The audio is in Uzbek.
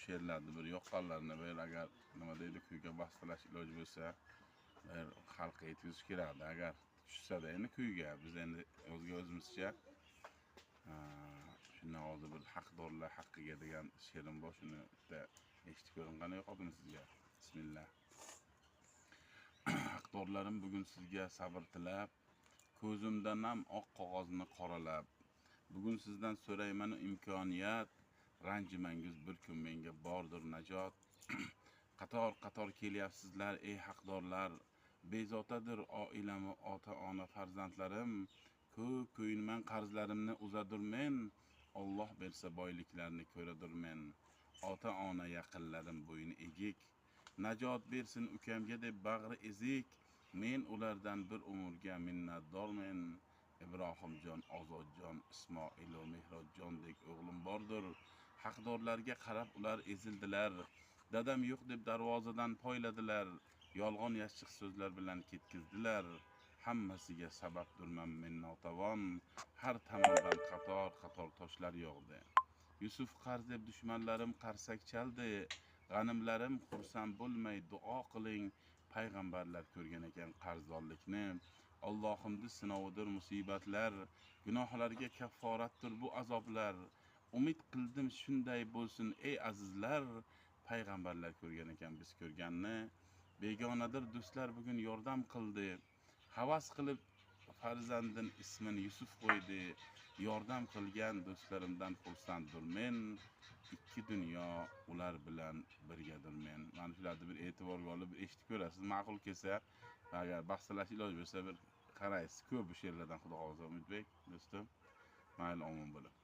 she'rlarni bir yoqqanlarini bir agar nima deydi, kuyga bastalash iloji bo'lsa, bir xalqqa yetkazish kerakdi. Agar tushsada endi kuyga, biz endi o'zga o'zimizcha shundan hozir bir haqdorlar haqqiga degan she'rim bor, shuni bitta eshitib ko'ring, qanday yoqadimi sizga? Bismillah. Haqdorlarim bugun sizga sabr tilab, ko'zimdan ham oq qog'ozni qoralab, bugun sizdan so'rayman imkoniyat, ranjimangiz bir kun menga bordir najot. Qator qator kelyapsizlar ey haqdorlar, bezotadir oilamu ota ona farzandlarim, ko'p ko'yinman qarzlarimni uzadurmen, Alloh bersa boyliklarni ko'radurmen. Ota ona yaqinlarim bo'yni egik, najot bersin ukamga deb bag'ri ezik, men ulardan bir umrga minnatdormen. Ibrohimjon, Ozodjon, Ismoil va Mehrojjondek o'g'lim bordir. Haqdorlarga qarab ular ezildilar, dadam yo'q deb darvozadan poyladilar, yolg'on yashiq so'zlar bilan ketkizdilar. Hammasiga sababdurman men notavon, har tomondan qator qator toshlar yog'di. Yusuf qarz deb dushmanlarim qarsak chaldi, g'animlarim xursand bo'lmay duo qiling. Payg'ambarlar ko'rgan ekan qarzdorlikni. Allohimni sinovidir musibatlar, gunohlarga kafforatdir bu azoblar. Umid qildim shunday bo'lsin ey azizlar, payg'ambarlar ko'rgan ekan biz ko'rganni. Begonadir do'stlar bugun yordam qildi, havas qilib farzandin ismini Yusuf qo'ydi. Yordam qilgan do'stlarimdan xursanddir men, ikki dunyo ular bilan birgadir men. Mana shularni bir e'tiborga olib eshitib ko'rasiz, ma'qul kelsa, agar bahslash iloji bo'lsa bir qaraysiz. Ko'p bu she'rlardan xudo xohlasa Umidbek do'stim. Mayli, omon bo'lin.